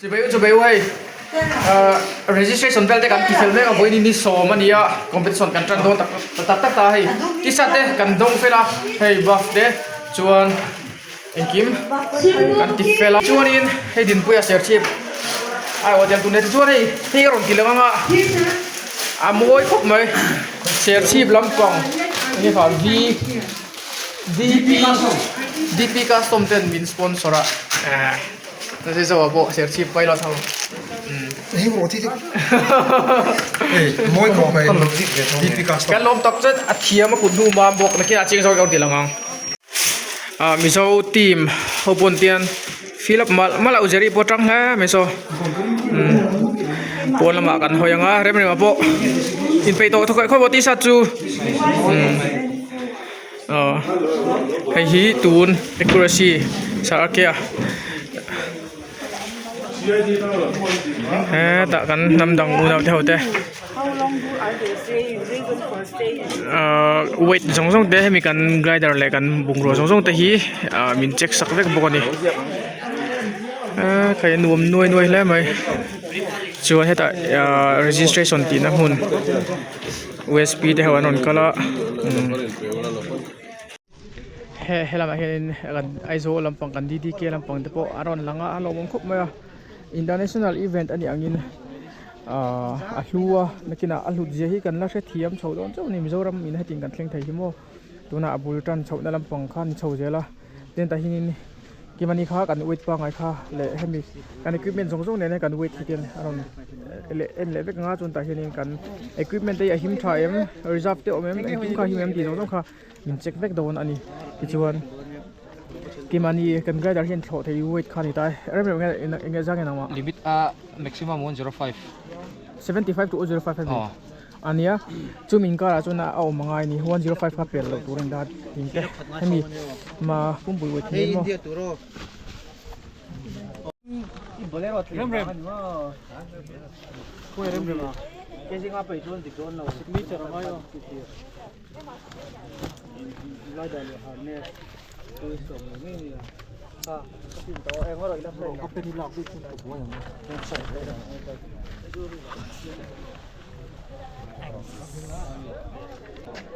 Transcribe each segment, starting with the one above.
Chibai u chibai u hei registration vel te kan ti fel mek a vawiin ni sawm a nia competition kan tan dawn tak tak tak ta hei t-shirt te kan dawng fel a hei buff te chuan engkim kan ti fel a chuanin hei Dinpuia serchhip aiawh tel tur chuan hei hei a rawn ti lang anga a mawi khawp mai serchhip lampang enge kha v dp dp custom ten min sponsor a. Nasi zo pawh serchhip pilot ho. Hei rawh thi hei mawi khawp mai DP custom. Kan lawm tak zet a thiam a kut hnu mam bawk nakin ah chiang zawk ilo ti lang ang. Ah Mizo team ho pawn tian fill up malh malh a u Jerry pawh tang hle mai saw. Pawn lamah kan hawi ang a rem rem ah pawh inpeih tawh thawk khawp a t-shirt chu. Aw hei hi tun accuracy sarkia hetah kan hnam dang unau te ho te ahh weight zawng zawng te hemi kan glider leh kan bungrua zawng zawng te hi ah min check sak vek bawk a ni eee khai nuam nuai nuai hle mai chuan hetah ahh registration tihna hmun. Usp te ho an rawn kal a he helamah hianin kan Aizawl lampang kan D D K lampang te pawh a rawn lang a a lawmawm khawp mai a international event a nih angin ahh a hlu a nakinah a hlut zia hi kan la hrethiam chho dawn chauh a ni Mizoram in hetiang kan thleng thei hi maw tunah a bul tan chhohna lampang kha a ni chho zel a tin tah hianin Kimani kha kan weight pangngai kha leh hemi kan equipment zawng zawng nen kan weight hi ten a rawn leh en leh vek anga chuan tah hianin kan equipment te hi a him tha em reserve te awm em engkim kha a him em tih zawng zawng kha min check vek dawn a ni tichuan Kimani kan glider hian thlawh thei weight kha a ni ta e rem rem enge enge zang nge nangmah limit a maximum 105 75 to 105 a ni. Ania chumi inkarah chuan a awm angai a ni 105 kha pel loh tur a ni ta tih te hemi ma pumpui uai thei maw.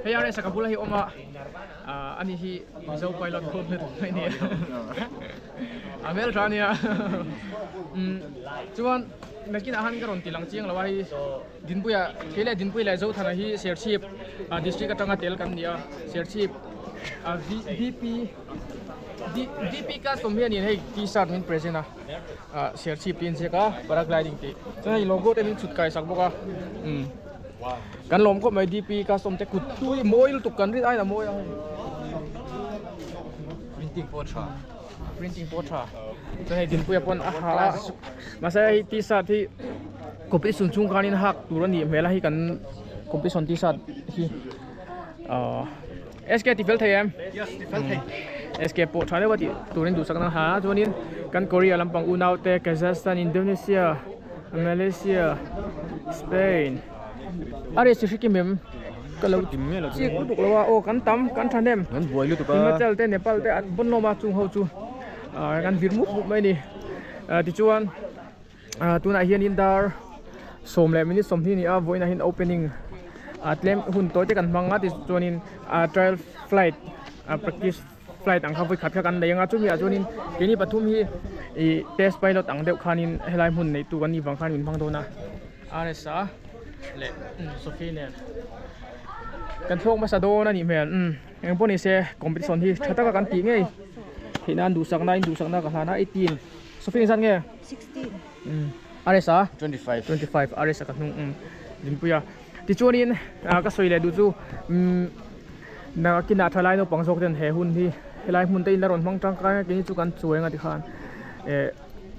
Hei RS a ka bula hi awm a ani hi Mizo pilot khawm na tur mai nia a hmel tha ania chuan nakinah han ka rawn ti lang chiang lo a hei Dinpuia kei leh Dinpui leh Zothana hi Serchhip district atanga tel kan ni a Serchhip DP DP custom hianin hei t-shirt min present a. ah serchhip tih a inziak a paragliding tih chuan hei logo te min chhut kai sak bawk a umm kan lawm khawp mai D P custom te kut tui mawi lutuk kan rin aiin a mawi a hei printing pawh a tha printing pawh a tha chuan hei Dinpuia pawn a ha a mahse hei t-shirt hi competition chhung khanin hak tur a nih hmel a hei kan competition t-shirt hi ahh. SK ti fel thei em? Yes, ti fel thei. SK pawh tha deuh a tih turin duhsak na ha chuanin kan Korea lampang unau te Kazakhstan, Indonesia, Malaysia, Spain a reh si hrikim em ka lo chik lutuk lo a aw kan tam kan thahnem kan buai lutuk a Himachal te Nepal te an pawn lawm a chung ho chu kan vir mup mup mai a ni tichuan tunah hianin dar. Sawm leh minute sawmhnih a ni a vawiinah hian opening ah tlem hun tawi te kan hmang a tichuanin ah trial flight ah practice flight ang kha vawi khat kha kan nei ang a chumi ah chuanin keini pathum hi ih test pilot ang deuh khanin helai hmun neih tu kan nih vang khan min hmang dawn a R_S a leh Sophie nen kan thlawk hmasa dawn a nih hmel umm eng pawh ni se competition hi tha taka kan tih ngei theih nan duhsakna in duhsakna ka hlan a eighteen Sophie engzat nge 16 umm R_S a 25 25 R_S a ka hnung umm Dinpui a tichuanin ah ka sawi leh duh chu umm nakinah thalai naupang zawk ten he hun hi helai hmun te in la rawn hmang tangkai a keini chu kan chuai anga tikhan eh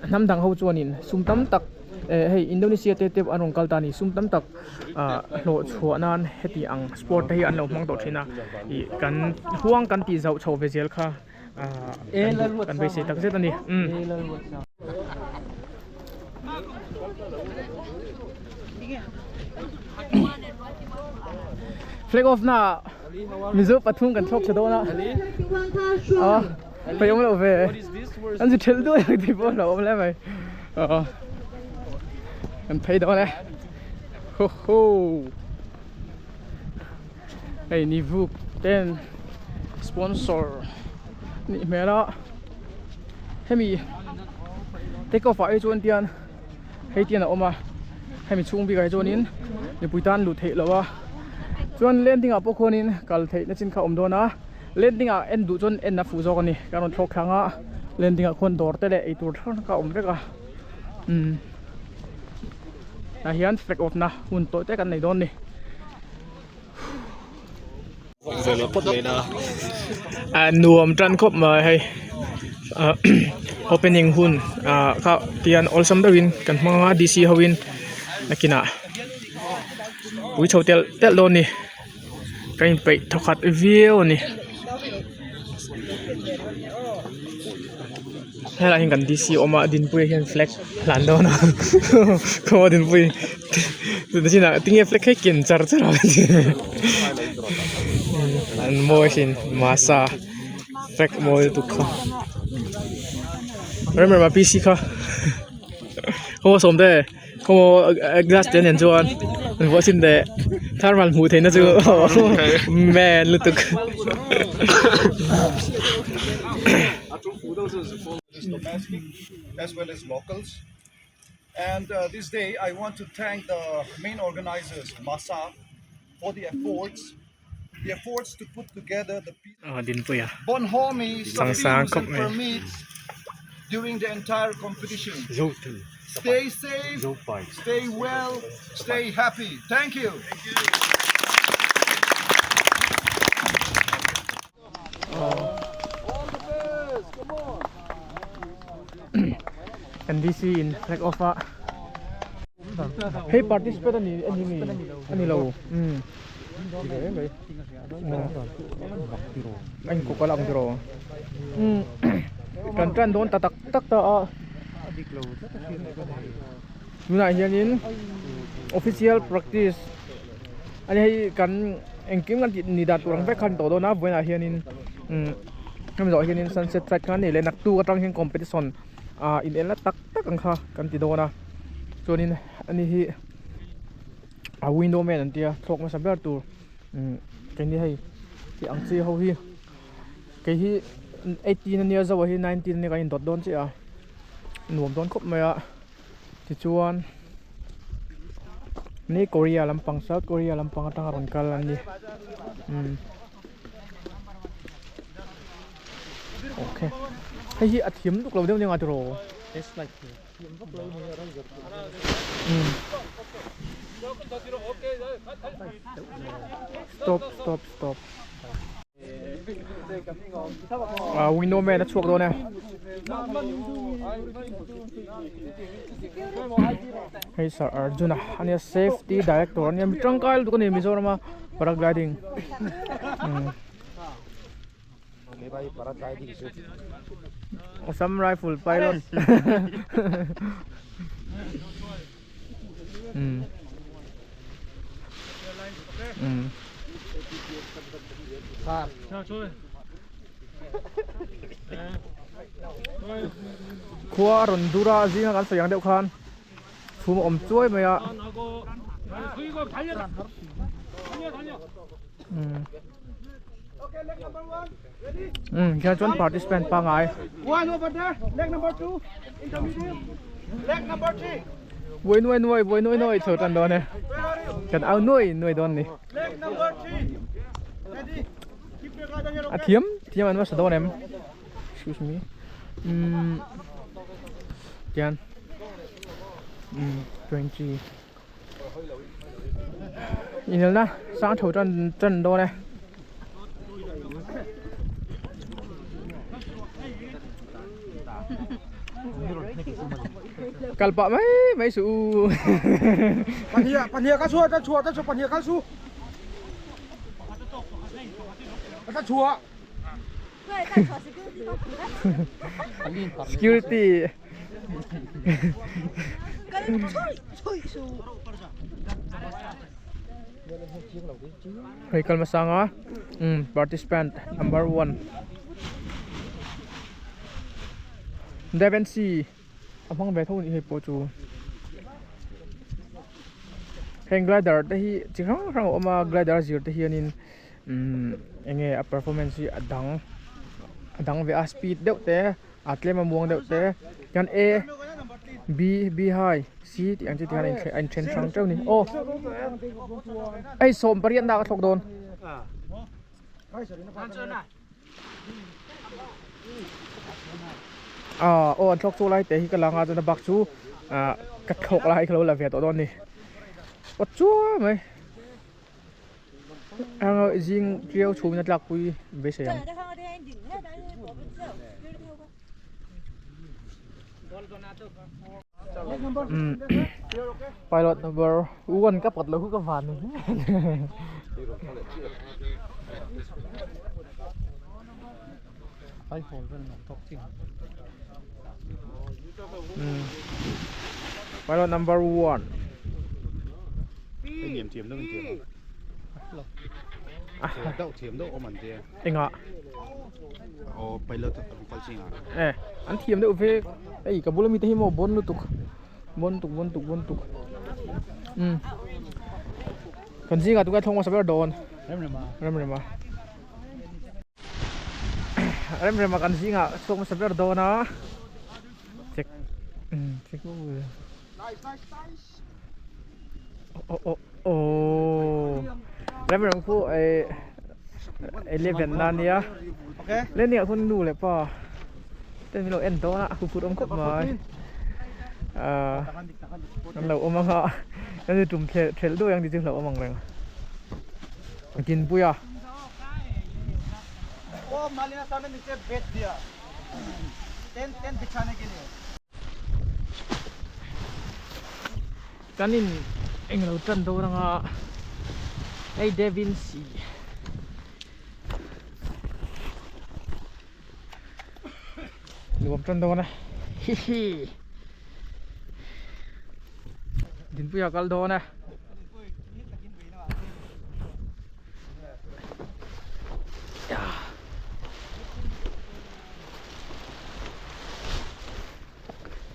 hnam dang ho chuanin sum tam tak eh hei Indonesia te te an rawn kal ta a ni sum tam tak ah hlawh chhuah nan heti ang sport te hi an lo hmang tawh thin a ih kan huang kan tih zauh chho ve zel kha. kan beisei tak zet a ni umm. Flag off na Mizo pathum kan thlawk chhe dawn a a pai awm loh ve an zu thelh duai ang tih pawh a hlauhawm hle mai aw kan phei dawn e ho ho. Hei ni vuk ten sponsor nih hmel a hemi take off ah hi chuan tian hei tian a awm a hemi chhung bik ah hi chuanin mipui tan luh theih loh a chuan landing ah pawh khuanin kal theih na chin kha a awm dawn a landing ah en duh chuan en a fuh zawk a ni kan rawn thlawk thlang a landing ah khuan dawr te leh eitur hrang hrang kha a awm vek a umm tah hian flag off na hun tawih te kan nei dawn a ni. A nuam tan khawp mai hei ah opening hun ah kha tian awlsam deuhin kan hmang a D C ho in nakinah pui chho telh telh dawn a ni ka inpeih thawkhat viau a ni. Helaiah hian kan D C awm a Dinpuia hian flag a hlan dawn a khaw maw Dinpui tuna chinah tinge flag hi ken char char a an mawi thin masa flag mawi lutuk kha remrema P C kha khaw maw sawmte khaw maw glass te nen chuan an vuah chin leh thermal hmuh theihna chu man lutuk. Domestic as well as locals and uh, this day I want to thank the main organizers MASA for the efforts the efforts to put together the Ah, Dinpuia. Bonhomi Sang sang khawp mai. permits during the entire competition. Stay safe, stay well, stay happy. Thank you. Kan DC in flag off a hei participate ani ani mi ani lo um a in kawk a lang tiraw um kan tan dawn ta tak tak ta a tunah hianin official practice ani hei kan engkim kan tih ni dan tur ang vek khan tawh dawn a vawiinah hianin umm hemi zawh hianin sunset flight kha a ni leh naktuk atang hian competition ah in enna tak tak ang kha kan ti dawn a chuanin ani hi a window man an tia thlawk hmasa ber tur umm keini hei tih ang chi ho hi kei hi 18 ania zo ah hi 19 ania kan indawt dawn chiah a nuam dawn khawp mai a tichuan ni Korea lampang South Korea lampang atanga rawn kal an ni umm okay hei hi a thiam lutuk lo deuh nia tiraw stop stop stop ah window man a chhuak dawn e hei sir Arjuna ania safety director ania mi tangkai lutuk ani Mizoram a paragliding Assam rifle pilot um um khua a rawn dur a zinga kan sawi ang deuh khan. Chhum a awm chuai mai a. Umm khian chuan participant pangai. Buai nuai nuai buai nuai nuai chho tan dawn e. Kan au nuai nuai dawn ni. A thiam thiam an va sa dawn em. Excuse me. Umm tian umm 20 inelna sang tho tan tan dawn e. Kal pah mai mai suh u. Pahnih pahnih ka chhuah ka chhuah ka chhuah pahnih kal su. Ka chhuah. Security. Hei kal hmasanga participant number 1 Devancy a hmang ve tho a nih hei pawh chu heng glider te hi chi hrang hrang a awm a glider a zir te hianin umm enge a performance hi a dang a dang ve a speed deuh te a tlem a muang deuh te chuan a b b high c tih ang chi te hian a inthen hrang teuh a ni aw hei sawm pariat nak a thlawk dawn. Ah aw an thlawk chu lai te hi ka lang a chuan a bak chu ah ka thlawk lai ka lo la ve tawh dawn a ni aw chuai mai eng zing tiau chhum in a tlak pui beisei ang. Pilot number 1 ka pot lo khu ka van Pilot number 1 Engah Eh an thiam deuh ve hei ka bula mite hi maw bawn lutuk bawn tuk bawn tuk bawn tuk umm kan zingah tunge thlawng hmasa ber dawn rem rem a rem rem a kan zingah chhuak hmasa ber dawn a check umm check oh oh oh rem rem khu eh eleven na nia le nia hun nu leh pa ten min lo en dawn a hu phut awm khawp mai ah an lo awm ang a an ni tum thlel thlel duai ang tih chu hlauh awm ang reng Dinpuia. Kan in englo tan dawn anga hei Devin si nuam tan dawn a hihi Dinpuia kal dawn a.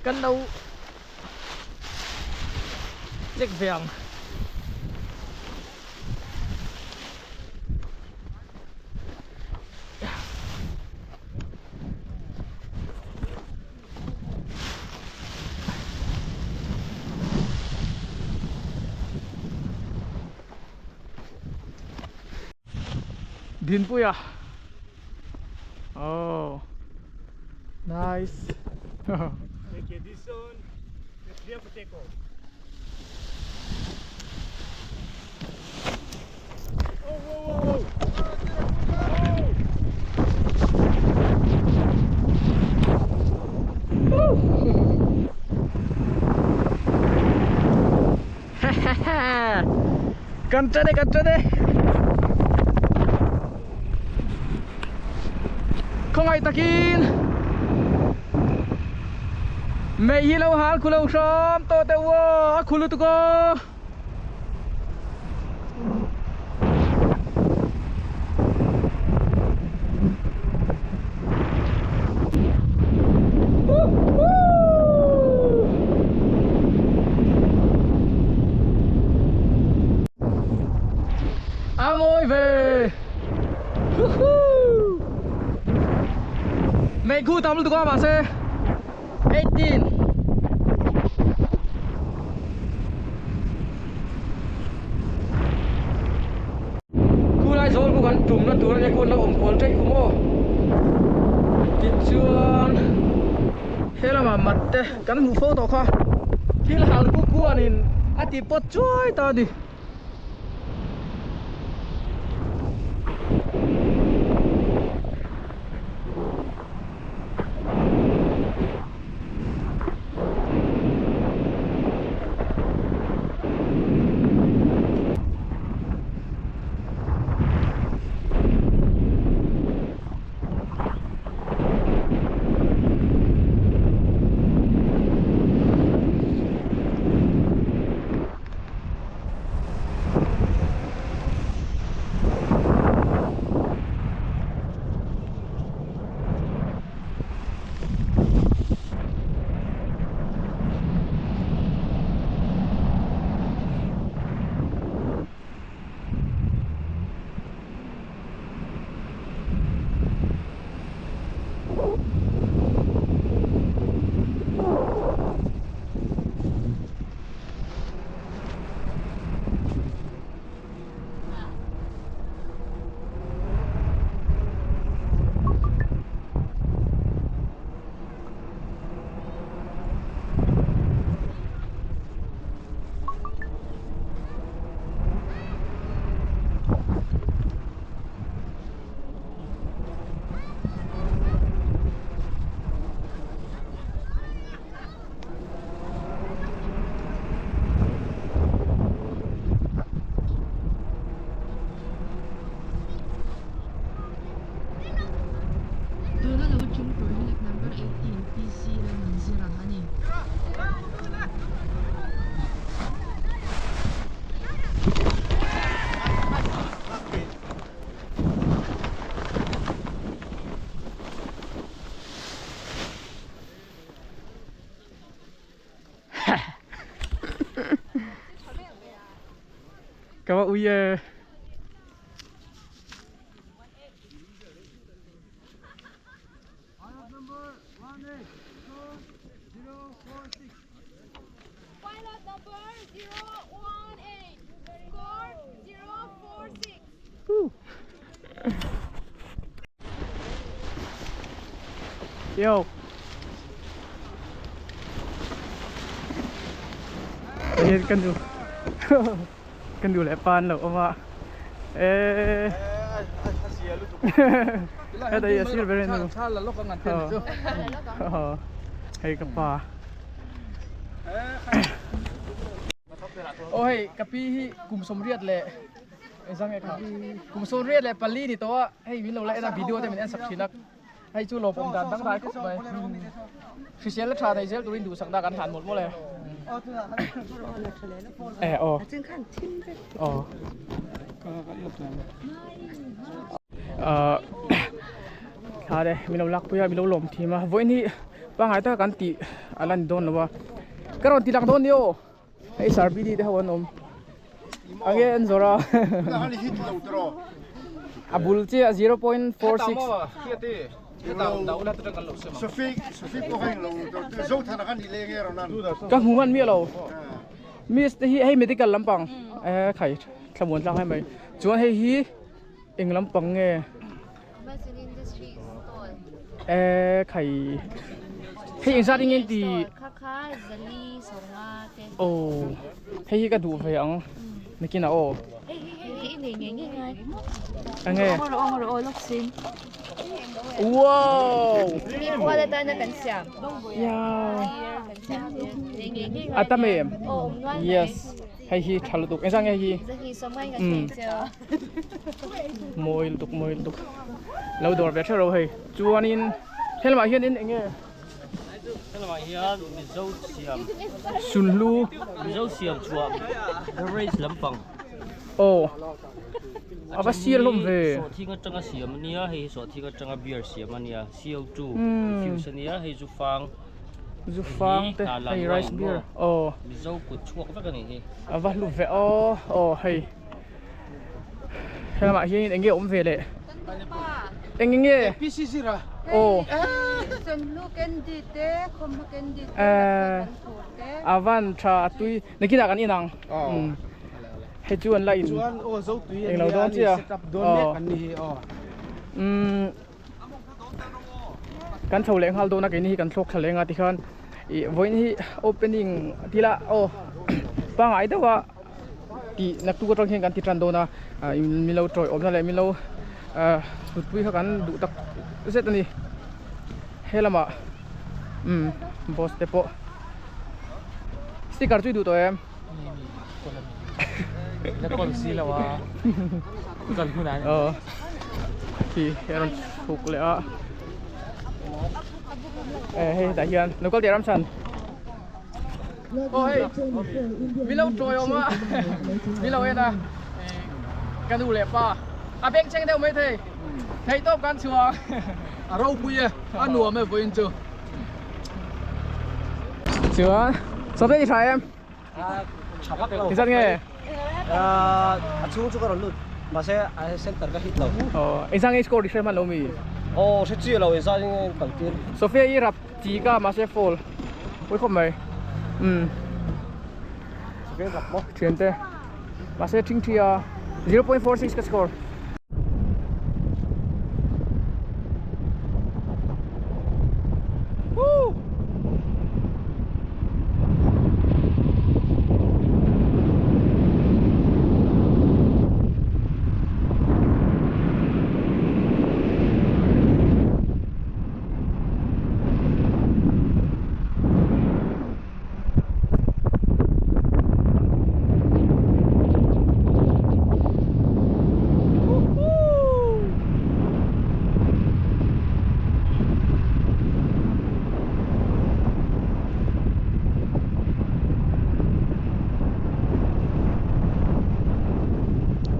Kan lo check ve ang. Dinpuia oh nice Okay, this one is clear for takeoff. Kan tan e kan tan e khawngaih takin mei hi lo hal khu lo hram tawh teh u aw a khu lutuk aw. tam lutuk a mahse 18 Khulai zawl khu kan tumna tur ania khu an lo awm kual ṭaih khu maw tichuan he lamah mat te kan hmuh fo tawh kha thil hal kuk khuanin a ti pawt chuai ta a ni. Tuna lo chung tur hi leg number 18 PC Lalnunzira a ni. Ka va ui e. Pilot number 018, score 046. Yo. Hian kan nu kan nu leh pa an lo awm a e heta hi a sir ber a nu hei ka pa aw hei ka pi hi kum sawmriat leh engzang nge kha kum sawmriat leh pali ni tawh a hei min lo la en a video te min en sak thin a hei chu lawmawm dan dangdai khawp mai hrisel la tha nei zel turin duhsakna kan hlan mawlh mawlh e e aw aw ah thla te min lo lakpui a min lo lawm thin a vawiin hi pangngai taka kan tih a la ni dawn lo a ka rawn ti lang dawn nia aw. Hei Sarbidi te ho an awm. Ange an zawrh a. A bul chiah 0.46. Ka hmu hman miah lo. Miss te hi hei medical lampang eh khai thlamuan tlang hai mai. Chuan hei hi eng lampang nge? Eh khai hei engzat in nge ti oh hei hi ka duh ve ang nakinah aw enge wow yeah a tam em yes hei hi tha lutuk engzat nge hei hi Mawi lutuk mawi lutuk lo dawr ve theuh lo hei chuanin he lamah hianin eng nge he lamah hian mizo siam sunhlu mizo siam chhuah beverage lampang aw a va sial hlawm ve sawhthing atanga siam ania hei hi sawhthing atanga beer siam ania CO2 infuse ania hei zu fang zu fang te hei rice beer aw mizo kut chhuak vek ani hi a va hlu ve aw aw hei. Helamah hianin eng nge awm ve le? Eng nge? PC zira. Aw. Chawhnu candy te, khawmhma candy te, Eh. kan phur te. A van tha a tui. Nakinah kan in ang. Aw. Hei chu an la in. Chuan aw zo tui Englo dawn chiah. Set up dawn mek an ni hi aw. Umm. Kan chho leh nghal dawn a keini hi kan thlawk thla leng a tikhan ih vawiin hi opening tila aw pangngai deuh a tih naktuk atang hian kan ti tan dawn a min lo tawiawmna leh min lo hlutpui kha kan duh tak zet a ni he lamah umm boss te pawh sticker chu i duh tawh em. La kawl si lo a kal hun ah aw khi a rawn chhuk leh a eh hei hetah hian lo kal teh Ramchhan aw hei min lo tawi awm a min lo en a ka nu leh pa a beng cheng deuh maithei theihtawp kan chhuak a ropui e a nuam e vawiin chu. Chuan sawte i tha em? Ti zat nge? A chhung chu ka rawn lut mahse a center ka hit lo. Aw engzah nge i score i hre hman lo mi? Aw hre chiah lo engzah nge kal tir. Sophia i rap chi ka mahse fall pawi khawp mai. Umm. Sophia rap maw? Thiante mahse thing thi a 0.46 ka score.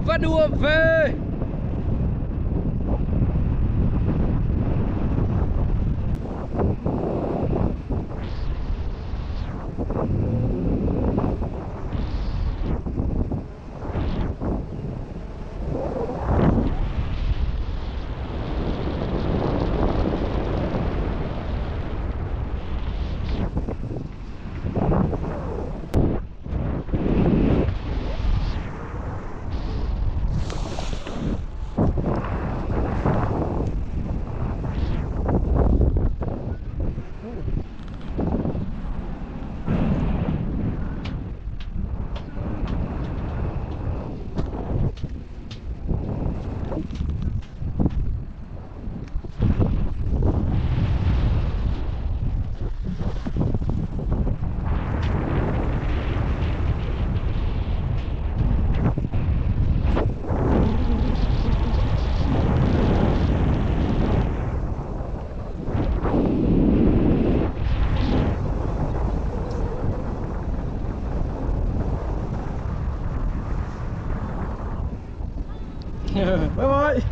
Va nuam ve! Bye bye.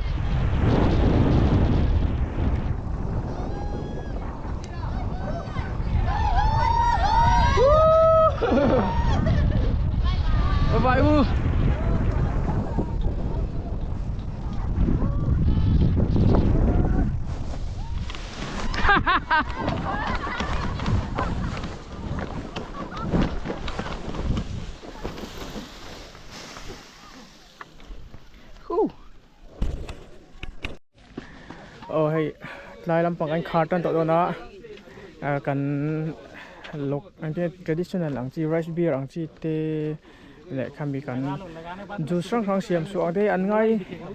Bye bye u. Aw hei tlai lampang kan khar tan tawh dawn a kan lawk ang te traditional ang chi rice beer ang chi te leh khami kan juice hrang hrang siam suah ang te hi an ngai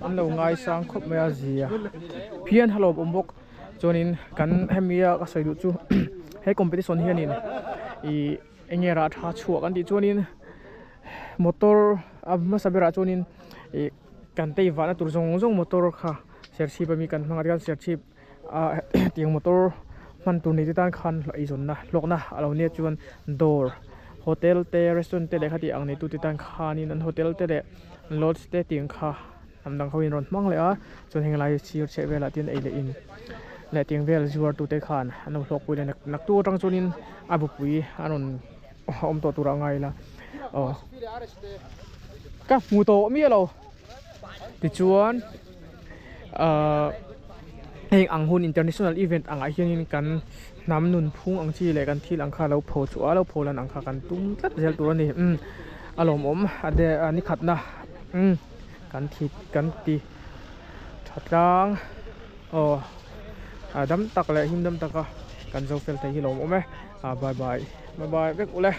an lo ngai sang khawp mai a zia phian a lawm awm bawk chuanin kan hemi a ka sawi duh chu he competition hianin ih eng nge rah tha chhuah kan tih chuanin motor a hmasa berah chuanin ih kan tei vahna tur zawng zawng motor kha serchhip ami kan hmang a tikhan serchhip ah tiang motor hman tur nei te tan khan eizawnna hlawkna a lo nia chuan dawr hotel te restaurant te leh khati ang neitu te tan khanin an hotel te leh lodge te tiang kha hnam dang ho in rawn hmang leh a chuan heng lai sir chheh velah te hian ei leh in leh tiang vel zuar tu te khan an lo hlawkpui leh naktuk atang chuanin a bupui a rawn awm tawh turah a ngai ila aw ka hmu tawh miah lo tichuan ahh. Heng ang hun international event angah hianin kan hnam nun phung ang chi leh kan thil ang kha lo pho chhuah a lo pho lan ang kha kan tum tlat zel tur a ni umm a lawmawm a de a ni khatna umm kan thi kan ti tha tlang aw a dam tak leh him dam taka kan zo fel thei hi lawmawm e ah bye bye bye bye vek ule.